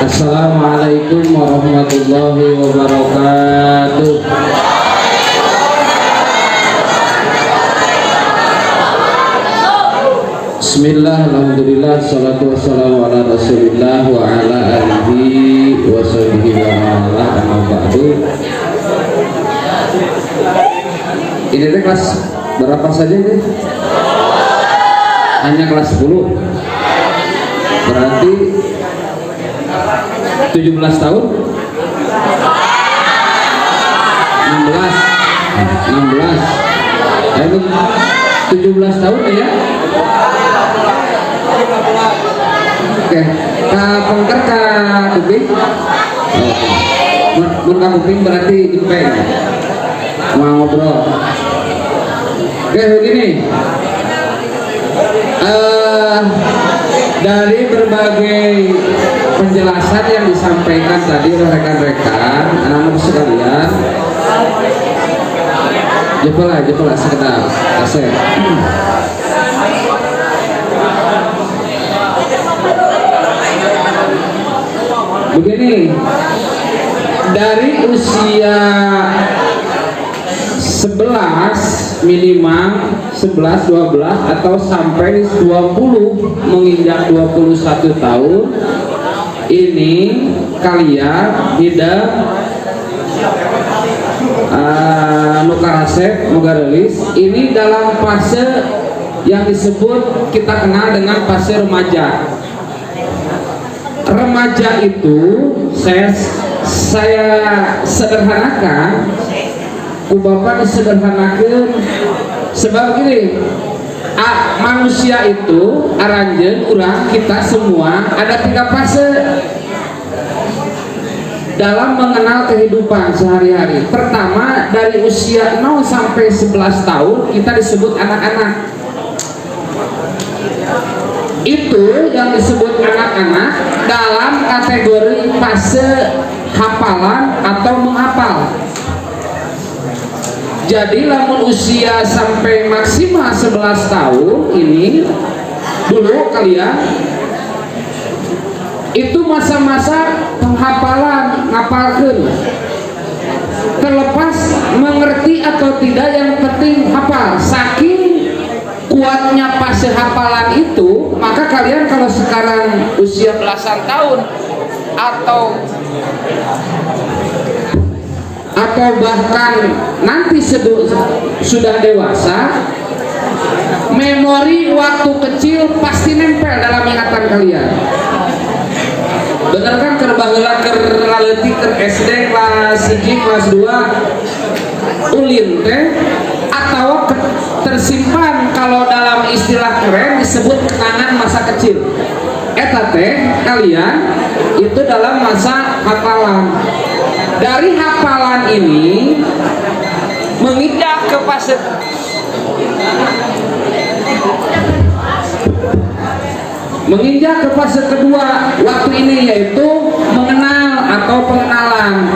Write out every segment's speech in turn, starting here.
Assalamualaikum warahmatullahi wabarakatuh. Bismillah, alhamdulillah, salatu wassalamu ala rasulillah wa ala alihi wa sahbihi wa man amma ba'du. Ini teh kelas berapa saja ini? Hanya kelas 10. Berarti 17 tahun? 16. 16. 17 tahun ya? Oke, ka pengker ka kuping? Oke. Mun ka kuping berarti jempeng. Mau ngobrol. Oke, begini. Dari berbagai penjelasan yang disampaikan tadi oleh rekan-rekan, anak-anak sekalian, jempol jempol sekedar, kasih. Begini, dari usia 11 minimal 11, 12 atau sampai 20, menginjak 21 tahun ini kalian tidak nu karasep, nu gareulis ini dalam fase yang disebut kita kenal dengan fase remaja. Remaja itu saya sederhanakan ku bapak, disederhanakan sebab gini, manusia itu, aranjeun, urang, kita semua ada tiga fase dalam mengenal kehidupan sehari-hari. Pertama, dari usia 0 sampai 11 tahun kita disebut anak-anak. Itu yang disebut anak-anak dalam kategori fase hafalan atau menghafal. Jadi lamun usia sampai maksimal 11 tahun ini dulu kalian itu masa-masa penghafalan, ngapalkeun. Terlepas mengerti atau tidak, yang penting hafal. Saking kuatnya fase hafalan itu, maka kalian kalau sekarang usia belasan tahun atau bahkan nanti sudah dewasa, memori waktu kecil pasti nempel dalam ingatan kalian. Bener kan, keur baheula, keur laleutik, keur SD kelas 1, kelas 2, ulin teh atau tersimpan, kalau dalam istilah keren disebut kenangan masa kecil. Eta teh kalian itu dalam masa hafalan. Dari hafalan ini menginjak ke fase kedua waktu ini, yaitu mengenal atau pengenalan.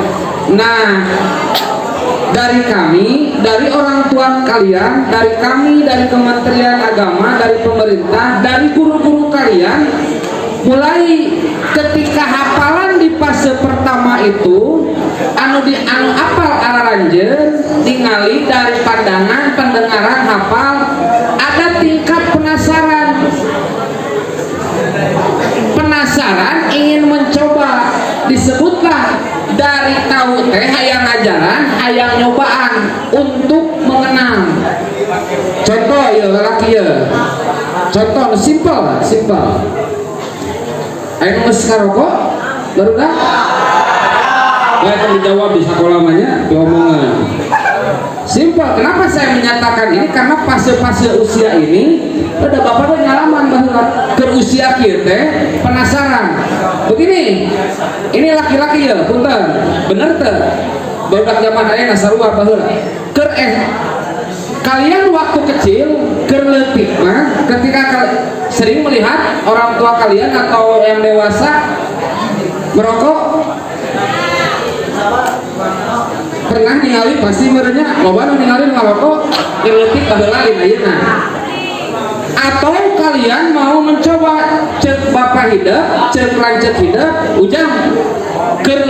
Nah, dari kami, dari orang tua kalian, dari kami, dari Kementerian Agama, dari pemerintah, dari guru-guru kalian, mulai ketika hafalan di fase pertama itu, anu di anu apal araranjeun, ningali dari pandangan, pendengaran, hafal, ada tingkat penasaran. Penasaran ingin mencoba, disebutlah dari tahu teh hayang ngajaran, hayang nyobaan untuk mengenal. Contoh ya, laki ya, contoh simple simple. Ayo, geus ngarokok baru dah. Baik, dijawab di sekolah mah diomongan. Simple. Kenapa saya menyatakan ini? Karena fase-fase usia ini udah bapak udah ngalaman bahwa ke usia kita penasaran. Begini, ini laki-laki ya, punten. Bener teh? Barudak zaman aya sarua baheula. Keur kalian waktu kecil, keur leutik mah, ketika sering melihat orang tua kalian atau yang dewasa merokok, pernah ningali pasti meureun nya, loba nu ningali ngarokok keur leutik baheula, lain ayeuna. Atau kalian mau mencoba, cek bapak. Bapak hidup, cek lanceuk hidup, Ujang keur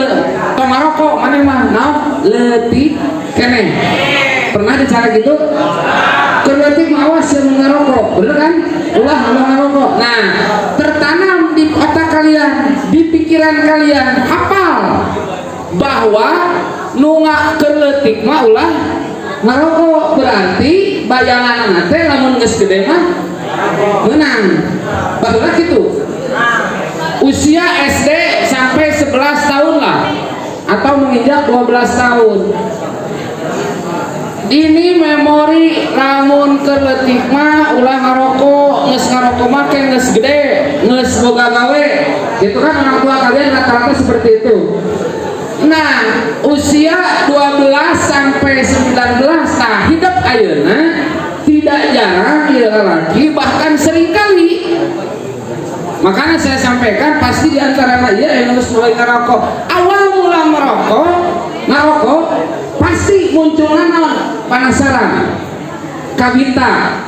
tong ngarokok maneh mah naon, leutik keneh. Pernah dicara gitu? Keur leutik mah awas yang ngerokok, bener kan? Ulah, ulah ngerokok. Nah, tertanam di otak kalian, di pikiran kalian, hafal bahwa nu keur leutik mah ulah ngarokok, berarti bayangan teh lamun geus gede mah menang. Baheula gitu. Usia SD sampai 11 tahun lah atau menginjak 12 tahun. Ini memori, lamun keur leutik mah ulah ngarokok, geus ngarokok mah ke geus gede, geus boga gawe. Gitu kan, orang tua kalian rata-rata seperti itu. Nah, usia 12 sampai 19, nah, hidup ayeuna tidak jarang ya lelaki, bahkan seringkali. Makanya saya sampaikan, pasti di antara ya yang harus mulai ngerokok. Awal mula merokok, ngerokok pasti munculnya naon? Penasaran. Kabita.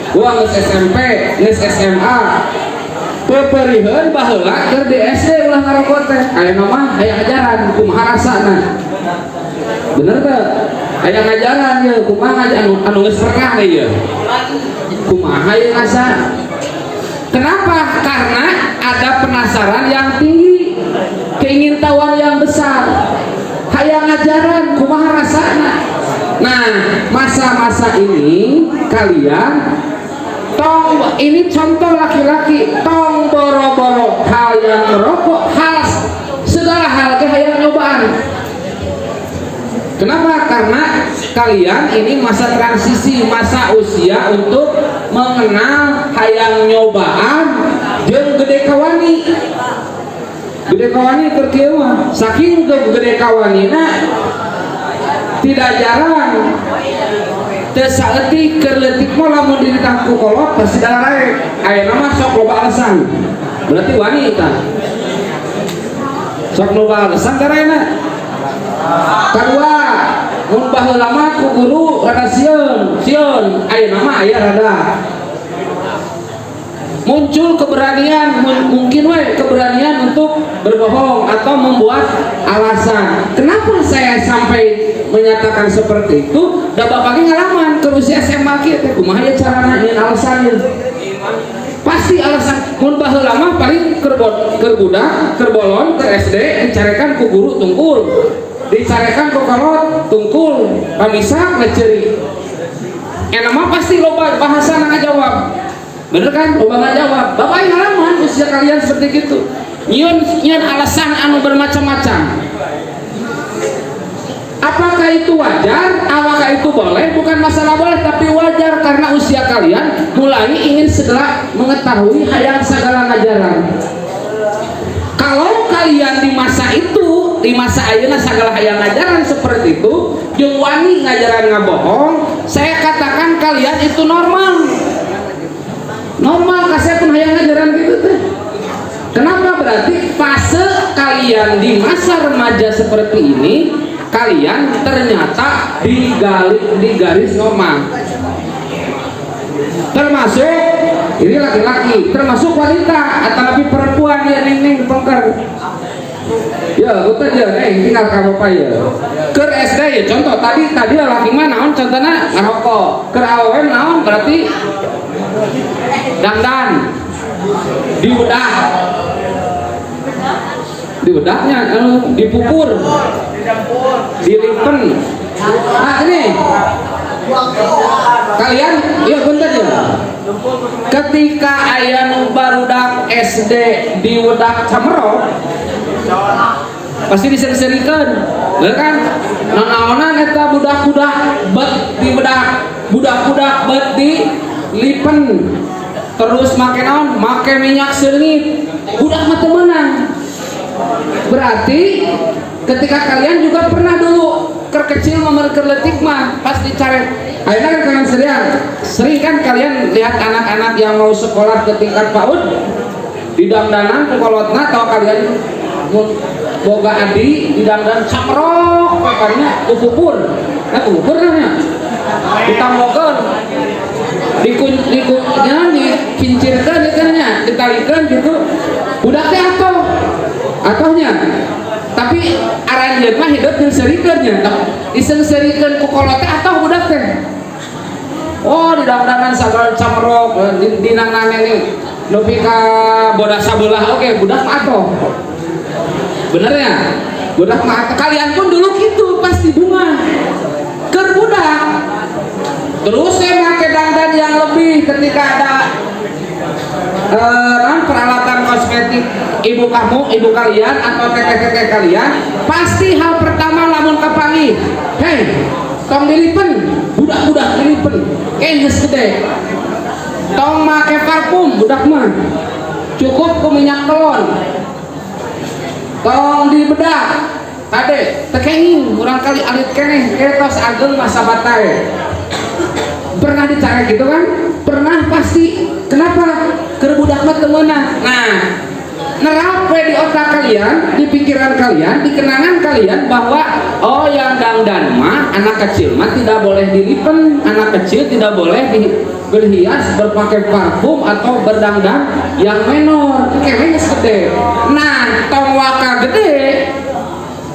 Gua geus SMP, geus SMA. Peperiheun baheula keur di SD ulah ngarokok teh. Ayeuna mah hayang ajaran kumaha rasana. Bener teu? Hayang ngajaran ye, kumaha ngajaran anu geus pernah ye. Kumaha ye rasa? Kenapa? Karena ada penasaran yang tinggi, keingintahuan yang besar. Hayang ngajaran kumaha rasana. Nah, masa-masa ini kalian tong, ini contoh laki-laki, tong boro-boro hayang merokok, hal segala hal ke hayang nyobaan. Kenapa? Karena kalian ini masa transisi, masa usia untuk mengenal hayang nyobaan jeung gede kawani. Gede kawani keur kieu mah, saking gede kawanina tidak jarang teu saeutik, keur leutik mah lamun dititah ku kolot pasti daraek. Ayeuna mah sok loba alasan. Berarti wani tah. Sok loba alasan daraekna. Kedua, mun baheula mah ku guru rada sieun, sieun, ayeuna mah aya rada muncul keberanian, mungkin we keberanian untuk berbohong atau membuat alasan. Kenapa saya sampai menyatakan seperti itu? Da bapak ge ngalaman ke usia SMA kieu teh, kumaha ya carana nyeun alasan ieu? Pasti alasan mun baheula mah paling keur budak, keur bolon, keur SD dicarekan ku guru tungkul. Dicarekan ku kolot tungkul, pamisak ngeceuri. Enak mah pasti loba bahasa ngajawab. Bener kan? Loba ngajawab. Bapak ngalaman usia kalian seperti gitu. Nyieun nyieun alasan anu bermacam-macam. Apakah itu wajar? Apakah itu boleh? Bukan masalah boleh, tapi wajar karena usia kalian mulai ingin segera mengetahui, hayang segala ngajaran. Kalau kalian di masa itu, di masa ayeuna segala hayang ngajaran seperti itu, jeung wani ngajaran ngabohong, saya katakan kalian itu normal. Normal, ka saya pun hayang ngajaran gitu teh. Kenapa? Berarti fase kalian di masa remaja seperti ini, kalian ternyata di garis normal. Termasuk ini laki-laki, termasuk wanita atau lebih perempuan ya, neng neng pengker. Ya, betul ya, neng tinggal ka bapak ya. Keur SD ya, contoh tadi tadi laki mah naon contohnya? Ngarokok. Keur awewe naon? Berarti dandan dibedah, dibedahnya anu dipupur, dilipen. Nah, ini kalian ya, bentar ya, ketika aya nu barudak SD diwedak camerok pasti diseri-serikeun, bener kan? Nanaonan eta budak-budak bet dibedak, budak-budak bet dilipen, terus make naon, make minyak seungit, budak mah teu meunang. Berarti ketika kalian juga pernah dulu keur kecil momen keur leutik mah pas dicarek. Akhirnya kan kalian sering sering kan kalian lihat anak-anak yang mau sekolah ke tingkat PAUD di dangdanan ku kolotna, atau kalian mun boga adi di dangdan camrok karena kupupur, nah kupupur namanya ditambokeun, dikun dikun ya, dikincirkeun itu nya. Ditalikeun gitu. Budak teh atoh. Atohnya. Tapi aranjeun mah hidup jeung seurikeun nya. Diseungseurikeun ku kolot teh atoh budak teh. Oh, di dangdanan sagala camerok, di nang nih nepi ka bodas sabelah oke, budak mah atoh. Bener ya? Budak mah atoh. Kalian pun dulu gitu pasti bunga. Keur budak. Terus saya pakai dandan yang lebih ketika ada peralatan kosmetik ibu kamu, ibu kalian atau teteh-teteh kalian, pasti hal pertama lamun kapanggih, "Hei, tong dilipen, budak-budak dilipen, kayak geus gede. Tong make parfum, budak mah. Cukup ku minyak telon. Tong dibedak, kade, teu kenging, murangkalih alit keneh, tos ageng masa batai." Pernah dicarek gitu kan? Pernah pasti. Kenapa? Keur budak mah teu meunang. Nah, nerap we di otak kalian, di pikiran kalian, di kenangan kalian bahwa oh, yang dangdan mah anak kecil mah tidak boleh dilipen, anak kecil tidak boleh berhias, berpakai parfum atau berdangdan yang menor. Kayaknya geus gede. Nah, tong waka gede,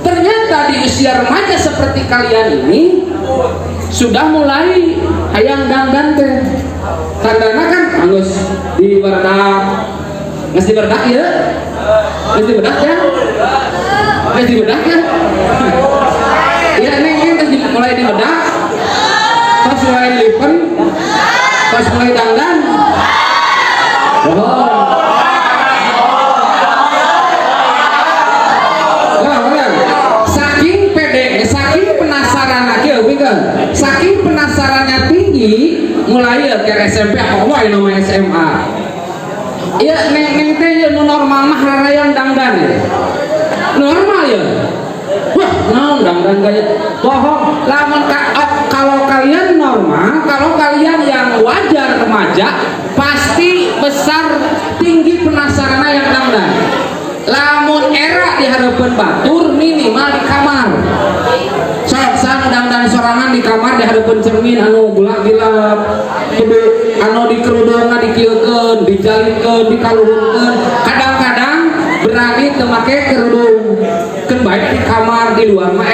ternyata di usia remaja seperti kalian ini sudah mulai hayang dangdan teh. Tandana kan geus dibedak. Geus dibedak ya? Geus dibedak ya? Geus dibedak ya? Iya, neng, neng geus mulai dibedak. Pas mulai dilipen, pas mulai dangdan. Oh. Nah, bener. Saking pede, saking penasaran kieu pikeun. Saking penasarannya tinggi, mulai ya ke SMP apa wah ini nama SMA. Iya, neng neng teh ya nu normal mah harayang dangdan ya. Normal ya. Wah, naon dangdan gaya. Bohong. Lamun oh, kalau kalian normal, kalau kalian yang wajar remaja, pasti besar tinggi penasarannya yang dangdan. Lamun era di hadapan batur minimal di kamar. Sok sang dangdan sorangan di kamar di hadapan cermin anu gulak-gilap kudu anu dikerudungna dikieukeun, dijalikeun, dikaluhurkeun. Kadang-kadang berani teu make kerudung. Keun baik di kamar, di luar mah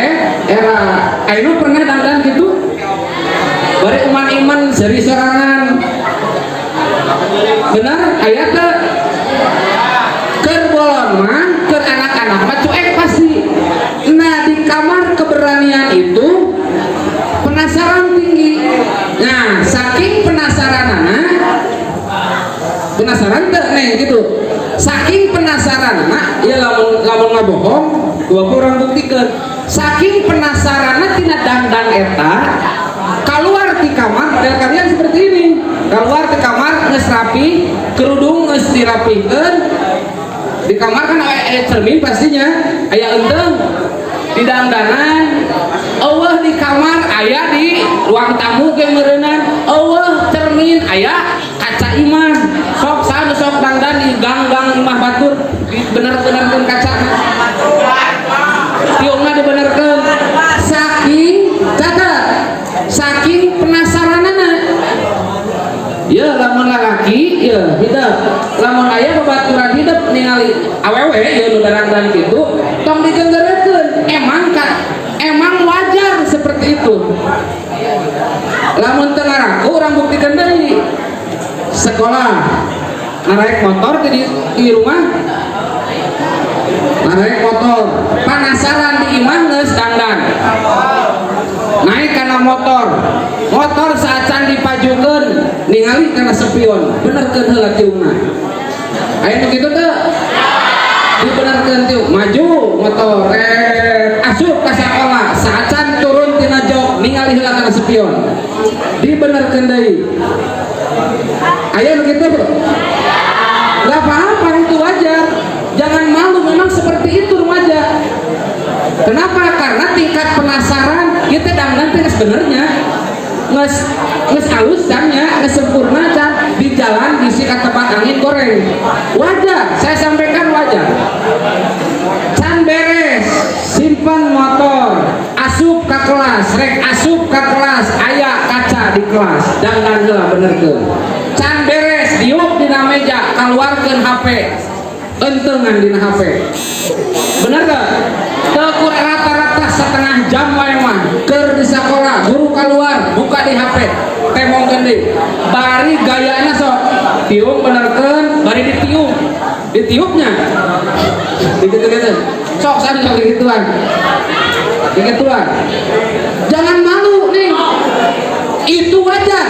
era. Anu pernah dangdan gitu? Bari uman iman seuri sorangan. Benar aya teu? Keur bolon mah, keur anak-anak mah cuek pasti. Nah, di kamar keberanian itu penasaran tinggi. Nah, saking penasaranana, penasaran teu neng gitu. Saking penasaranana, ya lamun lamun ngabohong, dua kurang buktikan. Saking penasaranna tina dangdan eta, keluar di kamar, model kalian seperti ini. Keluar di kamar geus rapi, kerudung geus dirapihkeun. Di kamar kan aya cermin pastinya, aya eunteng di dangdanan. Euweuh di kamar aya di ruang tamu ge meureunan. Euweuh cermin aya kaca imah. Sok saha nu sok dangdan di gang-gang imah batur dibener-benerkeun kaca. Tiungna dibenerkeun. Saking catat, saking penasaranana. Ya lamun lalaki ya hidup. Lamun aya babaturan hidup ningali awewe ya nu darangdan kitu, tong digenggerekeun. Emang ka, emang wajar seperti itu. Lamun teu ngaraku urang buktikan deui. Sekolah naik motor di rumah naik motor penasaran di imah geus dangdan naik karena motor motor saacan dipajukeun ningali kana spion, benerkeun heula tiungna. Aya nu kitu teu? Dibenerkeun tiung, maju motor asup ka sakola, saacan turun tina jok ningali heula kana spion, dibenerkeun deui. Aya nu kitu? Nggak apa-apa, itu wajar, jangan malu, memang seperti itu remaja. Kenapa? Karena tingkat penasaran kita dangdan teh sebenarnya nges nges halus can nya, nges sempurna can, di jalan bisi tempat angin goreng. Wajar, saya sampaikan wajar. Can beres, simpan motor, asup ke kelas, rek asup ke kelas, aya kaca di kelas, dangdan heula benerkeun. Can beres, diuk dina meja, keluarkeun HP, entengan dina HP, bener gak? Tekur rata-rata setengah jam wae mah keur di sekolah, guru keluar buka di HP, temongkeun deui. Bari gayana sok tiung benerkeun, bari ditiup, ditiupnya gitu-gitu. Sok sana, sok gituan gituan. Jangan malu nih, itu wajar.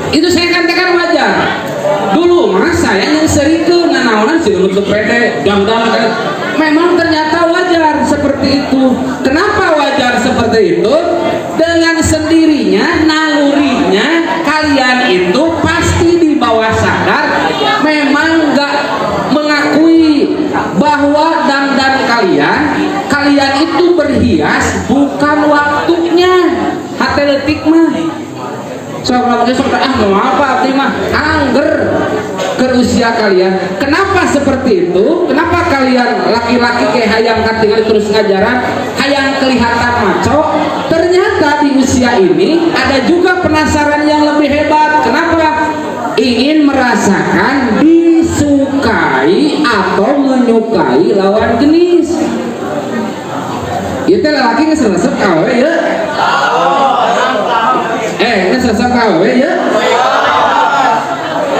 Itu saya katakan wajar. Dulu mah saya yang serikeun, nanaonan sih dulu pede dangdan kan. Memang ternyata wajar seperti itu. Kenapa wajar seperti itu? Dengan sendirinya nalurinya kalian itu pasti di bawah sadar memang nggak mengakui bahwa dandan kalian, kalian itu berhias bukan waktunya. Hate leutik mah sok lamun sok, ah, mau apa abdi mah angger ke usia kalian. Kenapa seperti itu? Kenapa kalian laki-laki kayak hayang katingali terus ngajaran, hayang kelihatan maco? Ternyata di usia ini ada juga penasaran yang lebih hebat. Kenapa? Ingin merasakan disukai atau menyukai lawan jenis. Itu lelaki nggak resep ka awewe ya? Eh, nggak resep ka awewe ya?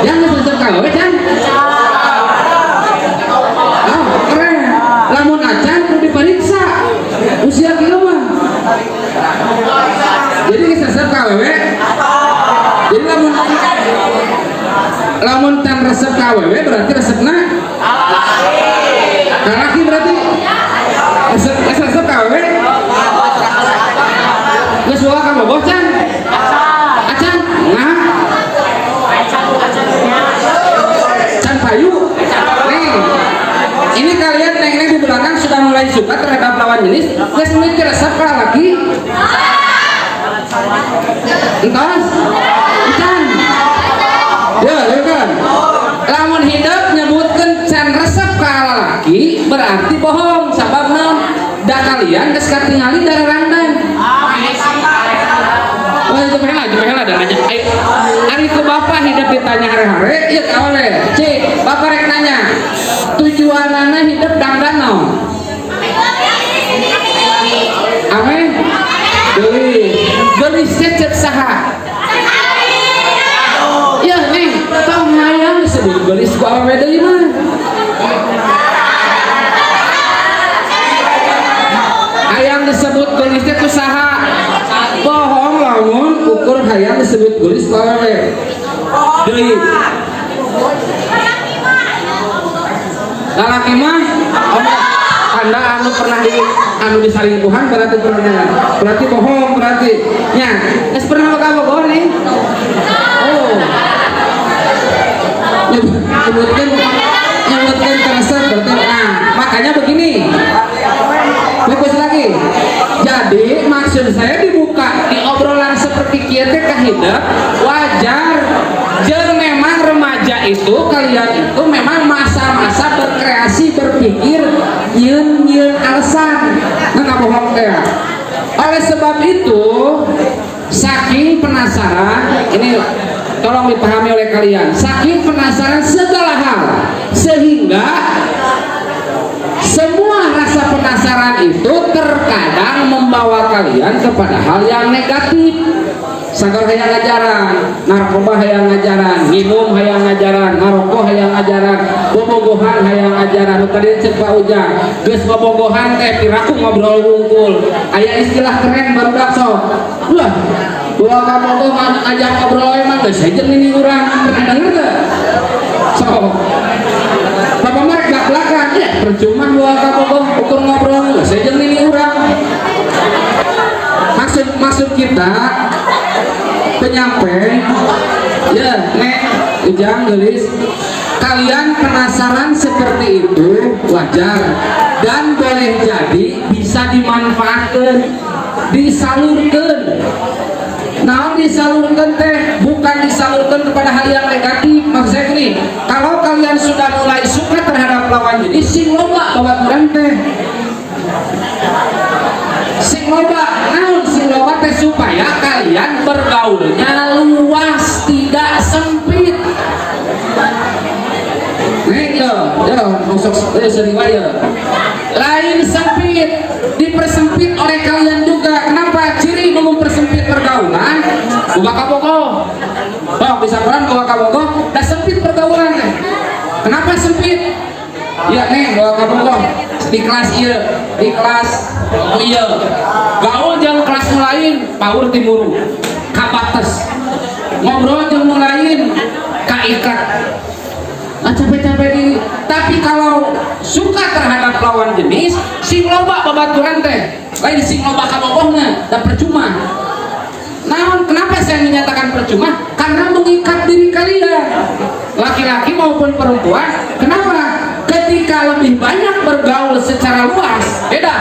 Yang nggak resep ka awewe can? Oh, keren. Lamun acan kudu diperiksa. Usia kieu mah. Jadi nggak resep ka awewe. Jadi lamun lamun can resep ka awewe berarti resepna ka laki berarti. Resep resep ka awewe. Geus wae kabogoh can? Acan. Nah, can payu. Nih. Ini kalian neng-neng di belakang sudah mulai suka terhadap lawan jenis, geus mikir resep ka laki? Entos? Can. Ya, ya kan? Lamun hidup nyebutkeun can resep ka lalaki berarti bohong. Sabab naon? Da kalian geus katingali dararangdan. Oh, itu heula, itu heula dan nanya. Ayo, ari ku bapak hidup ditanya hare-hare, ieu awale. Cik, bapak rek nanya. Tujuanana hidup dangdan naon? Amin. Geulis. Geulis teh ceuk saha? Ya, neng, tong hayang disebut geulis ku awewe deui mah. Hayang disebut geulis teh ku saha? Bohong lamun ukur hayang disebut geulis ku awewe. Deui. Lalaki mah oh, anda anu pernah di anu disalingkuhan berarti pernah, berarti bohong berarti nya. Geus pernah boga nih? Oh, nyebutkan nyebutkan terasa berarti. Nah, makanya begini, fokus lagi. Jadi maksud saya dibuka di obrolan seperti kieu teh kahidep wajar. Jeung memang remaja itu, kalian itu memang masa-masa berkreasi, berpikir, nyeun nyeun alasan. Nah, nggak bohong teh. Oleh sebab itu, saking penasaran ini, tolong dipahami oleh kalian, saking penasaran segala hal sehingga semua rasa penasaran itu terkadang membawa kalian kepada hal yang negatif. Sagala hayang ngajaran, narkoba hayang ngajaran, minum hayang ngajaran, ngarokok hayang ngajaran, bobogohan hayang ngajaran. Nu tadi ceuk Pak Ujang, geus bobogohan teh piraku ngobrol wungkul. Aya istilah keren barudak sok. Wah, dua kabogoh ngajak ngobrol emang geus sejen ini urang. Pernah denger teu? Sok. Bapak mah rek belakang, ya percuma dua kabogoh ukur ngobrol geus sejen ini urang. Maksud maksud kita penyampai ya, Nek Ujang gelis, kalian penasaran seperti itu wajar dan boleh jadi bisa dimanfaatkan, disalurkan. Nah, disalurkan teh bukan disalurkan kepada hal yang negatif. Maksud saya gini, kalau kalian sudah mulai suka terhadap lawan jenis, sing loba babaturan teh, sing loba. Naon sing loba teh? Supaya kalian bergaulnya luas, tidak sempit. Ya, masuk sering wae. Lain sempit, dipersempit oleh kalian juga. Kenapa? Ciri mempersempit pergaulan, boga kabogoh. Oh, bisa peran boga kabogoh, dah sempit pergaulan teh. Kenapa sempit? Ya nih, boga kabogoh di kelas ieu, di kelas ieu. Gaul jeung kelas nu lain, paur timuru. Kabates. Ngobrol jeung nu lain, kaikat. Nah, capek-capek diri. Tapi kalau suka terhadap lawan jenis, sing loba babaturan teh. Lain sing loba kabogohna, dan percuma. Namun kenapa saya menyatakan percuma? Karena mengikat diri kalian, laki-laki maupun perempuan. Kenapa? Ketika lebih banyak bergaul secara luas, beda.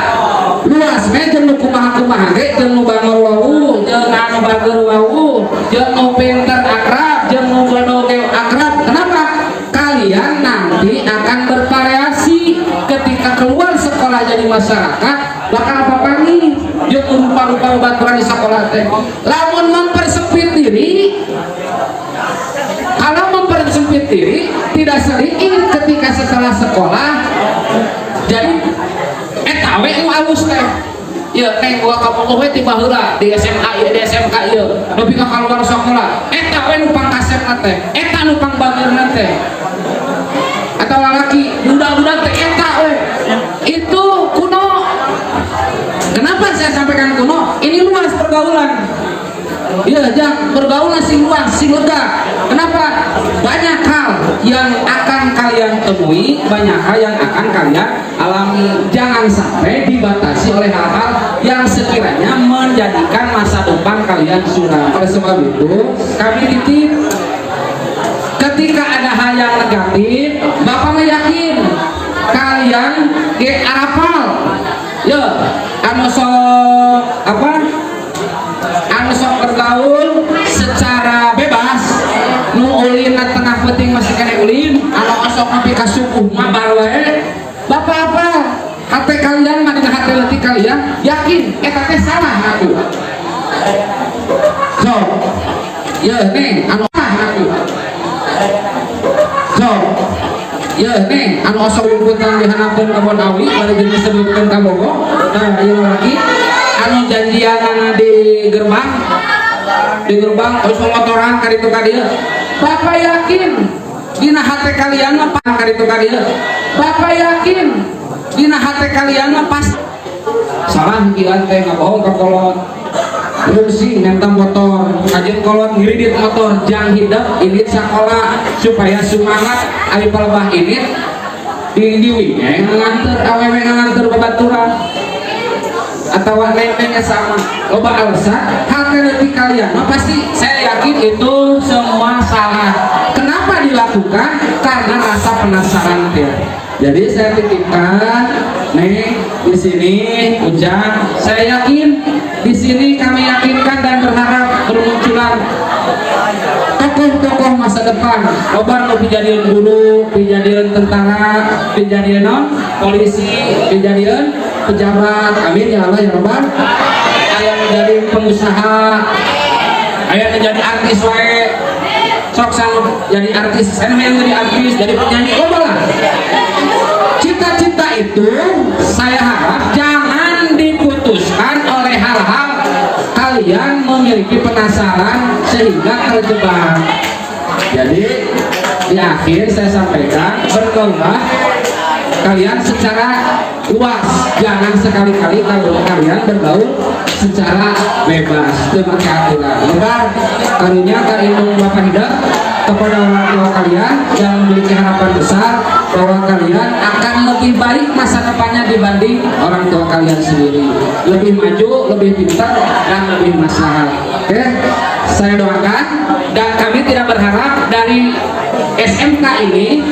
Luas, me jeung nu kumaha-kumaha ge, jeung nu bangor wau, jeung anu bager wau, jeung nu pinter akrab, jeung nu bodoh ge akrab. Kenapa? Kalian nanti akan bervariasi ketika keluar sekolah jadi masyarakat, bakal papanggih jeung rupa-rupa babaturan di sekolah teh. Lamun mempersempit diri, kalau mempersempit diri tidak sedikit ketika setelah sekolah jadi eta we nu alus teh. Ya neng, gua kabogoh we ti baheula di SMA ieu, di SMK ieu, nepi ka keluar sekolah eta we nu pangkasepna teh, eta nu pangbageurna teh, atau lalaki budak-budak teh eta we. Itu kuno. Kenapa saya sampaikan kuno? Ini luas pergaulan. Iya, jangan bergaul sing luas, sing lega. Kenapa? Banyak hal yang akan kalian temui, banyak hal yang akan kalian alami. Jangan sampai dibatasi oleh hal-hal yang sekiranya menjadikan masa depan kalian suram. Oleh sebab itu, kami titip, ketika ada hal yang negatif, Bapak yakin kalian ge arapal. Ya, anu sok apa? Anu sok bergaul secara bebas, nu ulin tengah penting masih kena ulin, anu osok nepi ka subuh mabar wae. Bapak apa? Hati kalian mah, dina hati leutik kalian yakin eta teh salah aku. So, ya nih anu aku. So, ya nih anu osok jumputan di handapeun kebon awi bari jeung disebutkeun kabogoh. Nah, ieu lagi anu janjianana di gerbang terus motoran ka ditu ka dieu. Bapak yakin dina hate kalian mah ka ditu ka dieu. Bapak yakin dina hate kalian mah pas salah kieu teh, ngabohong ka kolot, fungsi minta motor kajian kolot, ngiridit motor jang hidep indit sekolah supaya semangat. Ari palebah indit di diwi nganter awewe, nganter babaturan atau neng-nengnya sama, loba alasan. Hal leutik kalian mah pasti saya yakin itu semua salah. Kenapa dilakukan? Karena rasa penasaran dia. Jadi saya titipkan nih di sini Ujang, saya yakin di sini kami yakinkan dan berharap bermunculan tokoh-tokoh masa depan. Loba nu pijadieun guru, pijadieun tentara, pijadieun non polisi, pijadieun pejabat. Amin ya Allah ya Rabbal. Aya menjadi pengusaha, aya menjadi artis wae. Sok sanggup jadi artis, saya yang jadi artis, jadi penyanyi, loba lah. Cita-cita itu saya harap jangan diputuskan oleh hal-hal kalian memiliki penasaran sehingga terjebak. Jadi di akhir saya sampaikan, bergaullah kalian secara luas, jangan sekali-kali kalau kalian bergaul secara bebas. Itu pakai aturan. Lebar karunya ka indung bapak hidup kepada orang tua kalian yang memiliki harapan besar bahwa kalian akan lebih baik masa depannya dibanding orang tua kalian sendiri, lebih maju, lebih pintar, dan lebih maslahat. Oke, saya doakan dan kami tidak berharap dari SMK ini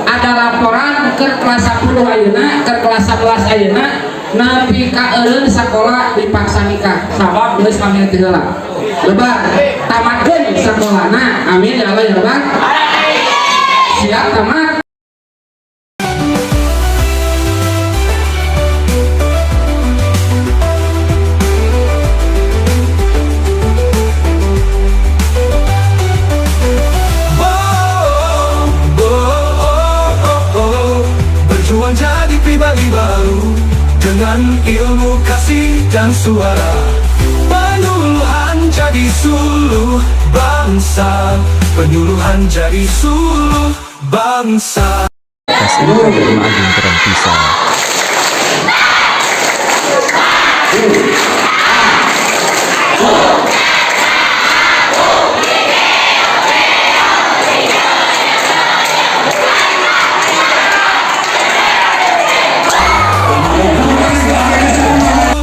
ada laporan ke kelas 10 ayeuna, ke kelas 11 ayeuna nepi ka eureun sakola dipaksa nikah sabab geus pamit heula. Lebar tamatkeun sakolana. Amin ya Allah ya Rabbal. Siap tamat. Oh, oh, oh, oh, oh. Kembali baru dengan ilmu, kasih, dan suara. Penyuluhan jadi suluh bangsa. Penyuluhan jadi suluh bangsa. SMK Dharma Agung keren pisan.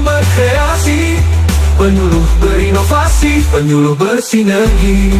Berkreasi, penyuluh berinovasi, penyuluh bersinergi.